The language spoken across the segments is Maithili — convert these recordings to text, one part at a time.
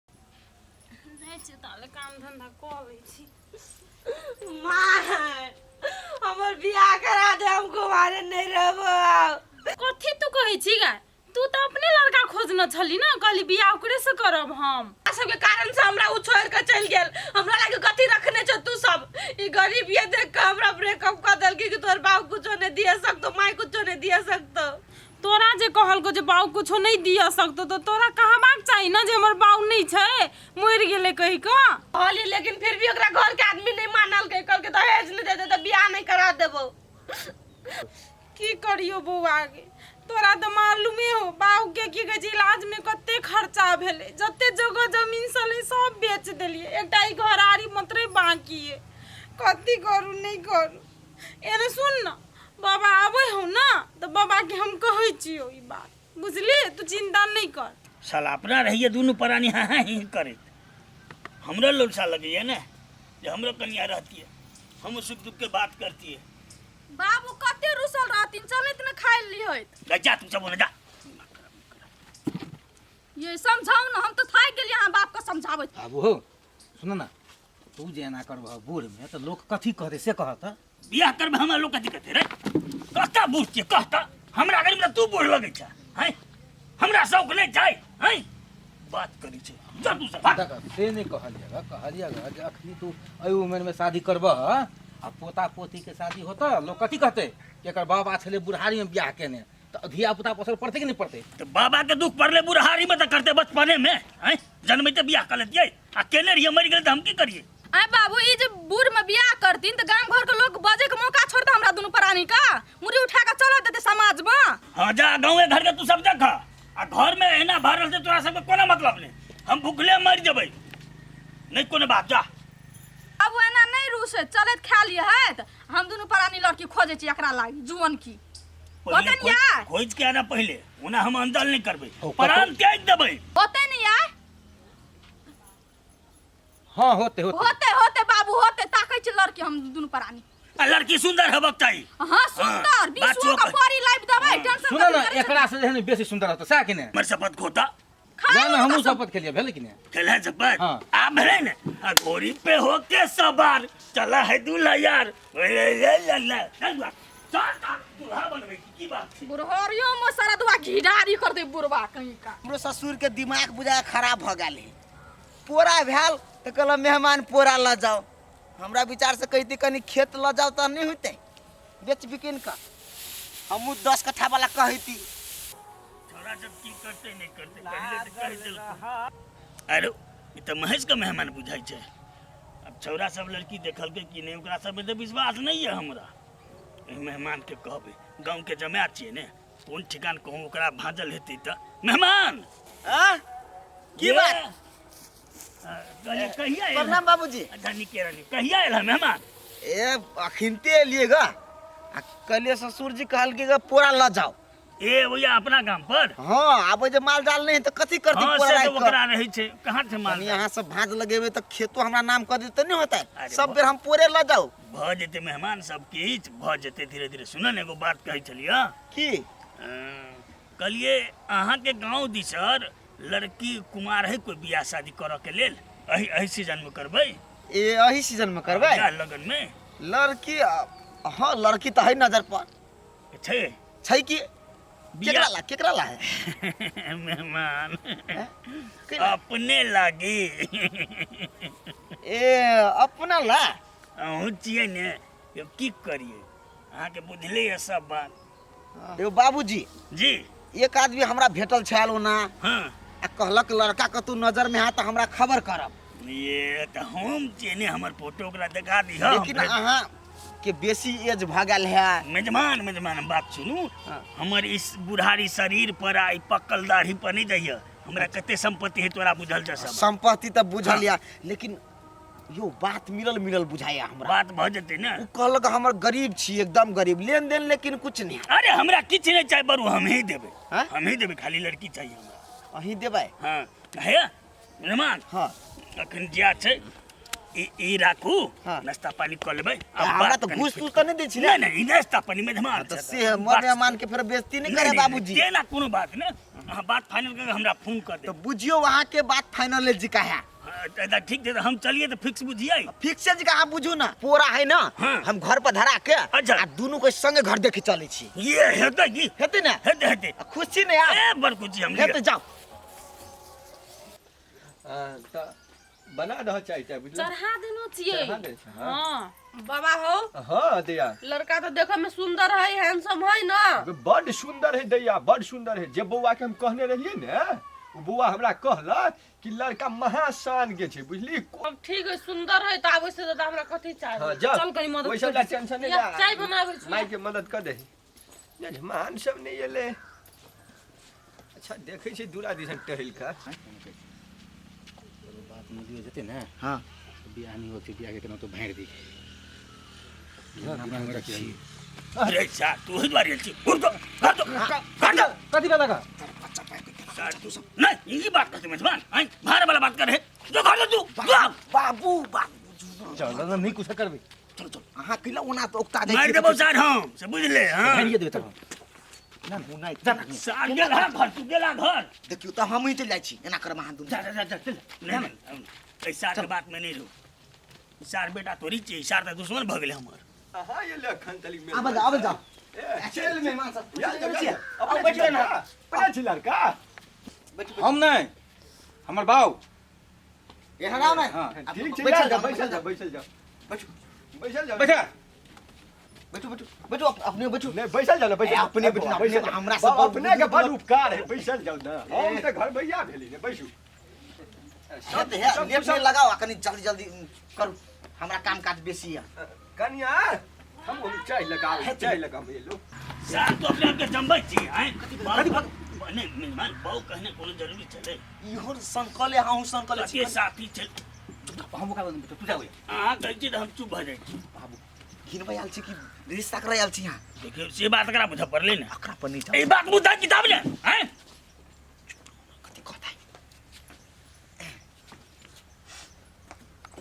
जाइ छी ताले काम धंधा कऽ लै छी। माय, हमर बियाह करा दे, हम कुमारे नहीं रहबो आब। कथी तू कहै छी गा? तू तऽ अपने लड़का खोजने छली ने, कहली बियाह ओकरे से करब हम। आ सबके कारण से हमरा उ छोड़ के चलि गेल। हमरा लागे कथी रखने छौ तू सब? ई गरीब ये देख के हमरा ब्रेकअप कर देलकी कि तोहर बाप कुछो नहीं दिए सकतो, माय कुछो नहीं दिए सकतो। तोरा जे कहलको जे बाउ कुछो नहीं दिया सकतो, तो तोरा कहबाक चाही ना जे हमर बाउ नहीं छै, मरि गेलै कहि कऽ। कहली, लेकिन फिर भी ओकरा घर के आदमी नहीं मानलकै, कहलकै दहेज नहीं देते तऽ बियाह नहीं करा देबो। की करियो बौआ गे, तोरा तऽ मालूमे हो बाउ के की कहै छै, इलाज में कते खर्चा भेलै, जते जगह जमीन छलै सब बेच देलियै, एकटा ई घरारी मात्रे बाकी है। कथी करू नहीं करू। एने सुन न, बाबा आबै हौ ना तऽ बाबा के हम कहै छियौ ई बात, बुझली? तू चिंता नहीं कर। साला अपना रहिए दुनू प्राणी हाँ हाँ ही करैत, हमरो लोलसा लगैया ने जे हमरो कनिया रहतियै, हमहूँ सुख दुख के बात करतियै। बाबू कते रुसल रहथिन, चलैत ने खाइ लिहैत। जा, जा तू सब ओने जा। ये समझाउ ने, हम तऽ थाकि गेलियै अहाँ बाप के समझाबैत। बाबू हो, सुन ना, तू जे एना करबह बूढ़ में तऽ लोक कथी कहतै से कहत। बियाह करबे हमरा लोक कथी कहतै रे? कहता बूढ़ छियै, कहता। हमरा गरीब तऽ तू बूढ़ लगै छ हैं, हमरा शौक नहि छै हैं, बात करै छै। जा तू सब भाग। देख, से नहि कहलियै ग, कहलियै ग जे अखनी तू एहि उमेर में शादी करबह आ पोता पोती के शादी होतऽ, लोक कथी कहतै कि एकर बाबा छलै बुढ़ारी में बियाह केने, तऽ धिया पुता पर असर पड़तै कि नहि पड़तै? तऽ बाबा के दुख पड़लै बुढ़ारी में तऽ करतै बचपने में हैं, जनमैते बियाह कर लेतियै आ केने रहियै, मरि गेलै तऽ हम की करियै? आय बाबू, ई जे बूढ़ में बियाह करथिन तऽ गाम घर के लोग बजे के मौका छोड़ते हमरा दुनू प्राणी का मुड़ी उठा के चल देते समाज में। हाँ जा, गाँवे घर के तू सब देख, आ घर में एना भर रहल छै तोरा सबके कोनो मतलब नहीं, हम भूखले मरि जेबै, नहीं कोनो बात, जा। बाबू एना नहीं रूसे, चलैत खा लिए हैत, हम दुनू प्राणी लड़की खोजे छी एकरा लागी जुअन की। पहिले होतै ने यार? खोज के आना पहिले, ओना हम अंदर नहीं करबै, ओ, कतौ- प्राण त्याग देबै। होतै ने यार? हाँ होते होते। होते होते बाबू होते, ताकै छी लड़की हम दुनू प्राणी। आ लड़की सुंदर हेबाक चाही। हाँ सुंदर, बात बीसो चोक का परी लाइफ देबै, टेंशन सुन ना, कथी करै छी? एकरा से जे है ने बेसी सुंदर होतै सएह कि ने? हमर शपथ खोता। खा जा ना, लो हमहूँ कसम। शपथ खेलियै, भेलै कि ने? खेले शपथ? हाँ। आ भेलै ने, आ घोड़ी पे होके सवार चला है दूल्हा यार, ले ले ले ले, चल बुआ, चल चल, दूल्हा बनबै की, की बात छै? बुढ़हरियो में सारा दुआ घिढारी कर दे बुढ़वा कहीं का। हमरो ससुर के दिमाग बुझाय खराब भ गेल है। पोरा भेल तऽ कहलक मेहमान पोरा लऽ जाओ। हमरा विचार से कहती कनी खेत लऽ जाओ तऽ नहीं होते, बेच बिकिन कऽ हमहूँ 10 कट्ठा वाला कहती। छोरा सब की करते नहीं करते पहले तऽ कहि देलको। अरे ई तऽ महेश के मेहमान बुझाइ छै। अब छौड़ा सब लड़की देखलकै कि नहि, ओकरा सब पे तऽ विश्वास नहीं है हमरा। एहि मेहमान के कहबै, गाँव के जमाय छियै ने, कोन ठिकान कहूँ ओकरा भाँजल हेतै तऽ। मेहमान! आँ? की बात? कहलियै कहिया एल? प्रणाम बाबूजी। अच्छा नीके रहनी। कहिया एल मेहमान? ए अखिनते एलियै ग, आ कहलियै ससुर जी कहलकै ग पोरा लऽ जाओ। ए भैया अपना गाम पर? हाँ, आब जे माल जाल नहीं तऽ कथी करती हाँ, पोरा से राखि तऽ कऽ? ओकरा रहै छै, कहाँ छै माल कनी जाल? अहाँ सब भाँज लगेबै तऽ खेतो हमरा नाम कऽ देतै नहि होतै? अरे सब बेर हम पोरे लऽ जाउ। भऽ जेतै मेहमान, सब किछु भऽ जेतै धीरे धीरे। सुनऽ ने, एगो बात कहै छलियै। की? कहलियै अहाँके गाँव दिसर लड़की कुमार है कोई बियाह शादी करऽ के लेल? एहि एहि सीजन में करबै? ए एहि सीजन में करबै? बियाह लगन में? लड़की, हाँ लड़की तऽ है नजर पर। छै? छै की? बियाह- केकरा ला, केकरा ला है? मेहमान केना? अपने लागी। ए अपना ला? अहूँ छियै ने यौ, की करियै अहाँके बुझले यऽ सब बात। यौ बाबूजी। जी। एक आदमी हमरा भेटल छल ओना। हाँ। आ कहलक लड़का कतौ नजर में है तऽ हमरा खबर करब। ये तऽ हम छियै ने, हमर फोटो ओकरा देखा दिहऽ। लेकिन अहाँ के बेसी एज भऽ गेल है। मेजमान, मेजमान, हम बात सुनू। हाँ। हमर इस बुढ़ारी शरीर पर आ ई पक्कल दाढ़ी पर नहीं जाइए, हमरा कते संपत्ति है तोरा बुझल छ सब। संपत्ति तऽ बुझल या, लेकिन यो बात मिलल मिलल बुझाया हमरा। बात भऽ जेतै ने। उ कहलक हमर गरीब छी, एकदम गरीब, लेन देन लेकिन कुछ नहीं। अरे हमरा किछु नहीं चाही बरू, हम ही देबै। हाँ? हम ही देबै, खाली लड़की चाहिए हमरा। अहीं देबै? हाँ। हे मेहमान। हाँ। अखन जिया छै ई ई राखू। हाँ। नाश्ता पानी कऽ लेबै। आ हमरा बात तऽ कनि घूस फिट तूस तऽ नहि दै छी ने? नहि नहि, ई नाश्ता पानी में धमाल तऽ छै। से मर मेहमान के फेर बेइज्जती नहि करे बाबूजी। तेना कोनो बात नहि, अहाँ बात फाइनल करके हमरा फोन कर तऽ देब। बुझियौ अहाँके बात फाइनल जी का है। हाँ, तऽ ठीक छै, तऽ हम चलिए तऽ फिक्स बुझियै। फिक्स जी का अहाँ बुझू ना, पोरा है ना। हाँ। हम घर पर धरा के अच्छा। आ दुनू के संगे घर देखे चलै छी। ये हेतै की? हेतै ने? हेतै हेतै। आ खुश छी ने आप? ए बड़ खुशी हम। हेतै, जाउ। हाँ, तऽ बना दह चाय चाय बुझल। चढ़ा देनो छियै। चढ़ा देने छै, हाँ। हाँ। बाबा हो। हाँ दैया। लड़का तो देखे में सुंदर है, हैंडसम है ना? बड सुंदर है दैया, बड सुंदर है। जे बौआ के हम कहने रहिए ने, ओ बौआ हमरा कहलक कि लड़का महाशान के छै, बुझली? अब ठीक है, सुंदर है तो आबै से ज्यादा हमरा कथी चाही? हाँ जा। चल कनी मदद ओहि सब कर ला टेंशन नहीं या, ला। चाय बनाबै छी। माय के मदद कर दे, यजमान सब नहीं एले। अच्छा देखै छी दूरा दिसन टहल कऽ। बात मिलियो जेतै ने। हाँ। तऽ बियाह नहि होतै, बियाह के केना तो भाँड़ि दी दिमागमे रखियै। अरे सार, तू ओहि दुआरे आयल छी? घुर तो, घर तो, घर तो। कथी कहलक? सार, तू सब नहीं ई बात कहते मेजबान आइ भाड़ वाला बात कर रहे जो घर दे तू जो। बाबू बाबू। चल ना, नहि कुछ करबै। चल चल। अहाँ कैला ओना तऽ उकता जाइ मार छियै? देबो सार हम से, बुझले? हाँ। भाँड़िए देबै तब। ना ना, नहि। सार गेला घर, तू गेला घर। देखियौ तऽ हमही चलि जाइ छी, एना करब अहाँ दुनू। जा जा जा जा, चल। नहीं नहीं, एहि सार के बात में नहीं रहू। ई सार बेटा तोरी छी, ई सार तऽ दुश्मन भऽ गेलै हमर। अहाँ एले अखन तलिक में? आबे जाउ, आबे जाउ। ए, चल मेहमान सब। या, या, या, आओ अपने बैठ छी ना। लड़का? अपने छी लड़का? बैठू। हम नहि, हमर बाउ। एहन आउ ने। हाँ। ठीक छै। बैठल या, जाउ, बैसल जाउ, बैसल जाउ। बैठू। बैसल जाउ। बैठा। बैठू बैठू बैठू, अपने बैठू। नहीं बैसल जाउ ने, बैसल। ए, अपने बैठू ना, बैसल अपने जाउ। हमरा से बाप, बड़ अपने के बड़ बुजुर्ग। उपकार है, बैसल जाउ ना, हम तऽ घर भैया भेली ने, बैसू। हे तऽ हे, सब लेट नहि लगाउ आ कनि जल्दी जल्दी करू, हमरा काम काज बेसी यऽ। कनिया, हम चाय लगाओ, चाय लगाओ एलो। सार, तू अपने आप के जमबै छी आँय? बाउ नहीं मेजबान, बाउ कहने कोनो जरूरी छलै? इहो सनकले, अहूँ सनकले छी। कते साथी छै। हम ओकरा तू जाउ। अहाँ कहै छी तऽ हम चुप भऽ जाइ छी। बाबू, घिनबै आयल छी कि रिश्ता करै आयल छी यहाँ? देखियौ, से बात एकरा बुझऽ पड़लै ने। ओकरा पर नहि जाउ। ई बात बुझा किताब ने आँय? कथी कहतै?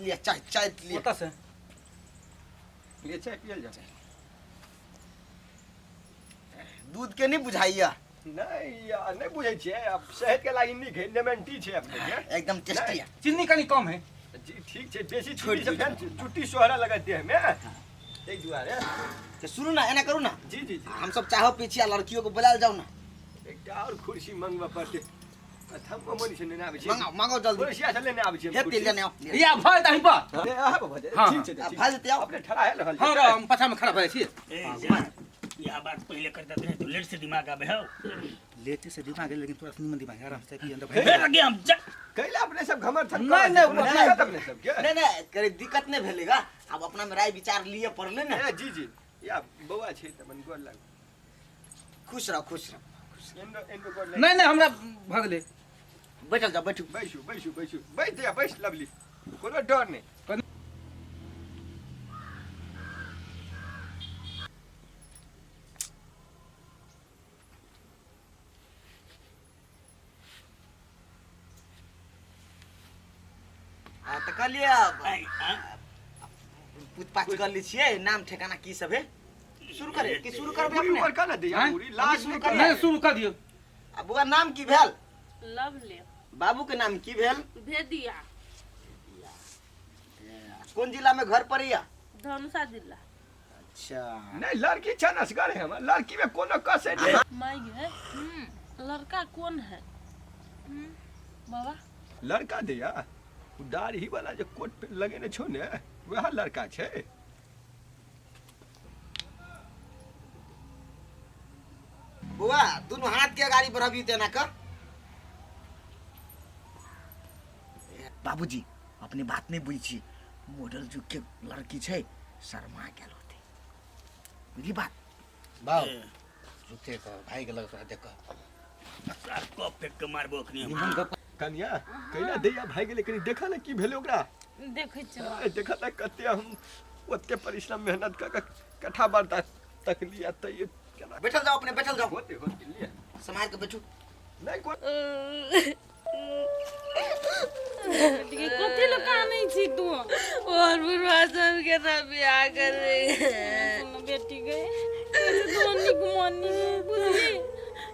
लिअ चाय, चाय लिअ। ओतऽ से ये चाय पियल जाउ। दूध के नहि बुझाइया? नहीं यार, नहीं बुझै छियै। आब सेहत के लागि नीक है, लेमन टी छै अपने के। एकदम टेस्टी है। चीनी कनि कम है। जी ठीक छै, बेसी छोड़ि छुट्टी से दियौ। फेर चुट्टी सोहरा लगत देह में, ताहि दुआरे। तऽ सुनू ने, एना करू ने। जी जी जी। हमसब चाहो पी छी आ लड़कियों के बोलायल जाउ ने। एकटा और कुर्सी मंगबऽ पड़तै। थम्बो मनी से लेने आबै छी। मंगाओ मंगाओ जल्दी। कुर्सिया से लेने आबै छी हम। हेतै, कुर्सी। लेने आउ। या भऽ जेतै पर। नहि, अहाँ पर भऽ जायत। हाँ, ठीक छै तऽ, आ ठीक। भऽ जेतै, आउ। अपने ठड़ा है रहल हाँ छी। रह, हम पाछामे खड़ा भऽ जाइ छी। ए जा, यह बात पहले करता रहे तो लेट से दिमाग आबे हो। लेटे से दिमाग है, लेकिन थोड़ा सा निमन दिमाग है, आराम से की अंदर फिर भाई। लगे हम जा। कैला अपने सब घमर्थन नहीं, करऽ नहीं, छी? कोनो नहीं। दिक्कत अपने सबके? नहि नहि करे, दिक्कत नहि भेलै गा, आब अपना में राय विचार लिए पड़लै ने। ए, जी जी, या बौआ छै तऽ अपन गोर लागू। खुश रह, खुश रह। एंडो एंडो गोर लागि। नहि नहि, हमरा भऽ गेलै। बैठल जाउ, बैठू। बैसू बैसू बैसू, बैस जा, बैस लवली, कोनो डर नहि। आ तऽ कहलियै आब आँय, आँय। पूछ पाछ कर लै छियै, नाम ठेकाना की सब है, शुरू करे कि शुरू करबै पूरी अपने? ऊपर कर ना दैया। आँय? पूरी लास्ट शुरू में कर। नहि, शुरू कऽ दियौ। आ बौआ, नाम की भेल? लवली। बाबू के नाम की भेल? भेदिया। कोन जिला में घर पड़ैया? धनुषा जिला। अच्छा। नहीं, लड़की छै नसगर है हमर, लड़की में कोनो कसर नहीं। माय गे, लड़का कौन है बाबा? लड़का दैया उ दाढ़ी वाला जे कोट पे लगेने छौ ने, वएह लड़का छै। बौआ, दुनू हाथ के अगाड़ी बढ़बियौ तऽ एना कर। बाबूजी, अपने बात नहि बुझै छी, मॉडल युग के लड़की छै, शर्मा गेल होतै, बुझली बात? बाउ, झूठे कह भाई गेलक तोरा देख कऽ। सार, कप फेंक के मारबो अखनी हम। निमन गप। कनिया, कैला दैया भागि गेलै? कनि देखा ने की भेलै ओकरा। देखै छियै। ए, देखा ने कते हम ओते परिश्रम मेहनत कऽ कऽ कट्ठा बर्दाश्त तकली आ तैयो केना। बैठल जाओ, अपने बैठल जाओ। होते होते लिए। सम्हारि के बैठू। नहीं कोई। कथी लए कानै छी तू? और बुढ़वा सब के ना बियाह कर सुन बेटी गे, तू नीक मन बुझली,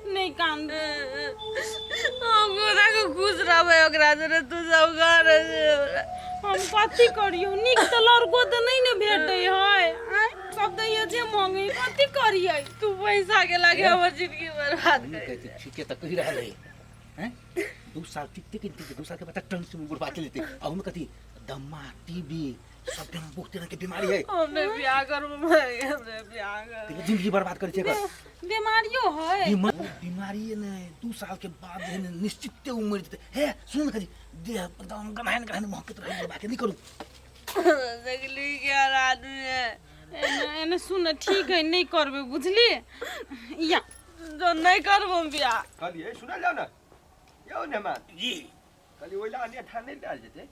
नहि कान। हम कोना के खुश रहबै ओकरा जरे? तू सब घर हम कथी करियौ? नीक तऽ लड़को तऽ नहि ने भेटै है। आँय, सब दैये जे मांगे, कथी करियै? तू पैसा के लागे हमर जिंदगी बर्बाद नहीं कर। कहते ठीके तऽ कहि रहल है हैं। 2 साल टिकते कि नहीं टिकते? 2 साल के बाद टन से बुढ़वा चलि जेतै। आ ओहिमे कथी दम्मा, टीबी सब बहुत तरह के बीमारी है। हम नहीं बियाह करबो भाई, हम नहीं बियाह करबो। तेरे जिंदगी बर्बाद करै छै एकर। बीमारियो है? बीमारी नहि, 2 साल के बाद जे है ने निश्चिते ओ मरि जेतै। हे सुन ने, कथी देह एकदम गन्हाइन गन्हाइन महकैत रहै बुढ़बा के। नहि करू। देखली क्या आदमी है। एने एने सुन, ठीक है, नहि करबै, बुझली या? जो नहीं करबो हम बियाह। कहलियै, सुनल जाउ ने यौ मेहमान। जी। कहलियै, ओहि लए अन्यथा नहि लायल जेतै।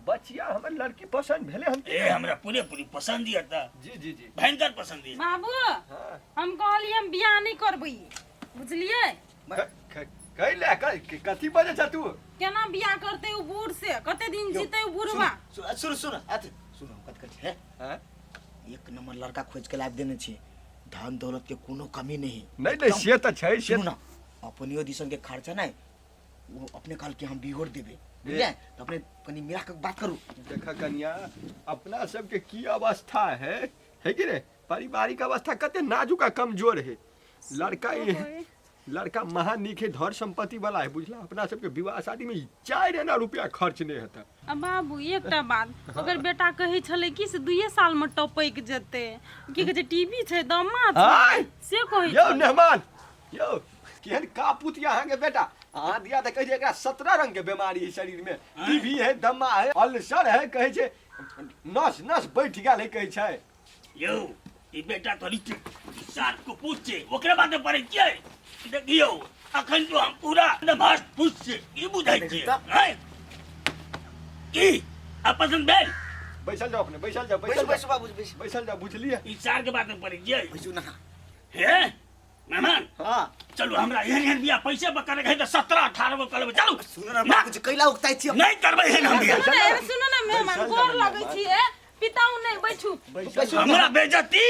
बचिया हमर लड़की पसन्द भेलै हन कि? ए, हमरा पूरे पूरी पसंद यऽ तऽ। जी जी जी। भयंकर पसंद यऽ। बाबू। हाँ। हम कहलियै, हम बियाह नहि करबै, बुझलियै? कैले कथी बजै छ तू? केना बियाह करतै ओ बूढ़ से? कते दिन जीतै ओ बुढ़वा? सुन सुन सुन, अथी सुन, हम कथी कहै छी हे। हाँ? एक नंबर लड़का खोज के लाबि देने छी, धन दौलत के कोनो कमी नहीं। नहि नहि, से तऽ छै से। सुनू ना, अपनियो दिसन के खर्चा नहीं, वो अपने कहल कि हम बिगोड़ देबे, बुझलियै? तऽ अपने कनि मिला के बात करू। देख कनिया, अपना सबके की अवस्था है, है कि नहीं? पारिवारिक अवस्था कते नाजुक आ कमजोर है। लड़का ये लड़का महा नीक है, धन संपत्ति वाला है, बुझला? अपना सबके विवाह शादी में 4 आना रुपया खर्च नहीं हेतै। आ बाबू, एकटा बात, ओकर बेटा कहै छलै कि से 2 साल में टपकि जेतै, की कहै छै, टीबी छै, दमा छै। आय! से कहै यौ छलै। मेहमान यौ, केहन कापूत यऽ अहाँके बेटा! अहाँ दिया तऽ कहै छै एकरा 17 रंग के बीमारी है शरीर में, टीबी है, दमा है, अल्सर है, कहै छै नस नस बैठ गेल है, कहै छै। यौ, ई बेटा तो रीति सात को पूछ छै, ओकरे बात पड़ै छियै। देखियौ, अखन तो हम पूरा नमाज पूछ छियै, ई बुझै छियै आँय? की आ पसंद भेल? बैसल जाओ अपने, बैसल जाओ। बैसू। बैसल बैसू जाओ। बाबू, बैसू। बैसल जाओ, बुझलियै? ई सार के बात में पड़ै छियै। बैसू ना। हे मेहमान। हाँ। चलू, हमरा एहन एहन बियाह पैसे पर करे के है तऽ 17 18 गो करबै, चलू। सुनू ना बाबू, कैला उकताइ छी? नहीं करबै एहन हम बियाह। सुनू ने, सुनू ने मेहमान, बैसल गोर जाओ लगै मेहमान। छी। ए पिताउ, नहि बैठू। बैसू। हमरा बेइज्जती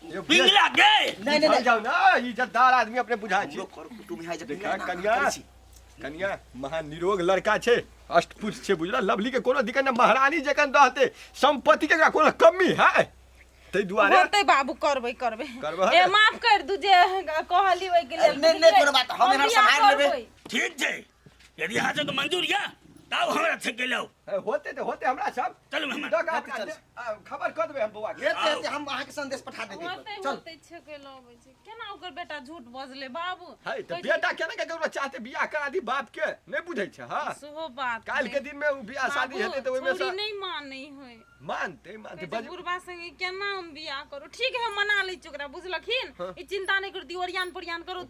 यौ, पिंगला के। नहीं नहीं बुझल नहीं। जाओ ना, इज्जतदार आदमी अपने बुझाइ छी। हमरो कर कुटुम्ब है जे। देखा कनिया, कनिया, महानिरोग लड़का छै, अष्टपुष्ट छै, बुझला? लवली के कोनो दिक्कत नहि, महारानी जखन रहतै, संपत्ति के एकरा कोनो कमी है? ताहि दुआरे होतै बाबू, करबै करबै। करबै। ए, माफ कर दू जे कहली ओहि के लेल। नहीं, नहीं, कोनो बात, हम एना बियाह सम्हारि लेबै। करबै। ठीक छै, यदि अहाँ सबके मंजूर यऽ तब हमरा छेके लाउ। होते तऽ होते, हमरा सब चलू मेहमान। दऽ कऽ अपना खबर कऽ देबै हम बौआ के। हेतै हेतै, हम अहाँके संदेश पठा देबै। होतै। चल। होतै, छेके लबै छै। केना ओकर बेटा झूठ बजलै बाबू? है तऽ बेटा केना के ककरो चाहते बियाह करा दी बाप के, नहि बुझै छै? हँ। सेहो बात। काल्हि के दिन में ओ बियाह शादी बाबू, हेतै तऽ ओहिमे छौरी से नहि मानै है। मानते मानते। कहै छै, बज बुढ़बा संगे केना हम बियाह करू? ठीक है, मना लै छी ओकरा, बुझलखिन? ई चिंता नहि करू, ओरियान पोरियान करू।